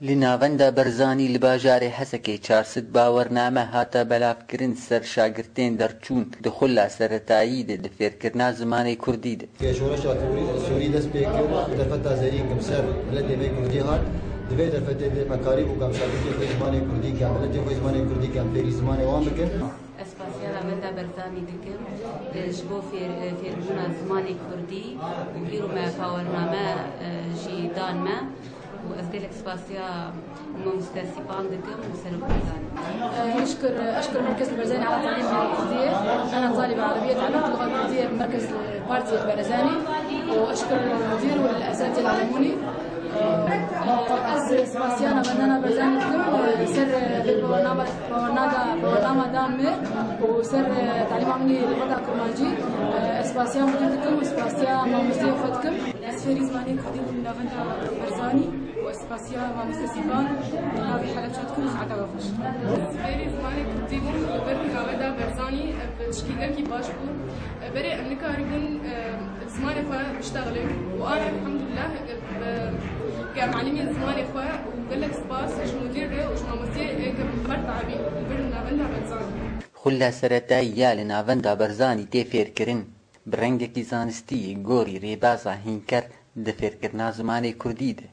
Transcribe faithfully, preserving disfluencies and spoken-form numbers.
Li Navenda Barzanî li bajarê Hesekê çar sed bawername hate belavkirin ser şagirtên derçûn di xulla seretayî de di fêrkirina zimanê kurdî de. Ke şoreşa Sûrî, Sûrî dest pê kir, derfeta zêrîn ke bi ser miletê me kurdî hat, di vê derfetê de me karîbû ke em şagirtê xwe zimanê kurdî ke, miletê xwe zimanê kurdî ke, em fêrî zimanê wan bikin. Ez spasiya Navenda Barzanî dikim, e, ji bo fêr-, e, fêrbûna zimanê kurdî û îro me bawername, e, jî dan me û ez gelek spasiya mamoste Sîpan dikim û Serok Barzanî. Eşkir, eşkir Merkez Barzanî ala talim Kurdiyê. Ana talib Arabiye, talim lugha Kurdiyê, Merkez Partiye Barzanî û eşkir mudir û esatî alemûnî. Ez spasiya Navenda Barzanî dikim, ser vê bawernama, bawernada, bawernama dan me û ser talîma min ê lugeta kurmancî. Ez spasiya mudir dikim û spasiya mamosteyê xwe dikim. Ez fêrî zimanê kurdî bûm li Navenda Barzanî û ez spasiya mamoste Sîpan di navê hela çû dikim û saeta we xweş. Ez fêrî zimanê kurdî bûm li ber Navenda Barzanî, ev tişkî gelkî baş bû. Berê em nikarîbûn, e, zimanê xwe biştexilin û ana elhamdulillah, e, ke em elimîn zimanê xwe û gelek spas ji mudir re û ji mamosteyê, e, ke bi xwe teabîn li vir Navenda Barzanî. Xulla seretayî ya li Navenda Barzanî tê fêrkirin, bi rengekî zanistî gorî rêbaza hînker di fêrkirina zimanê kurdî de.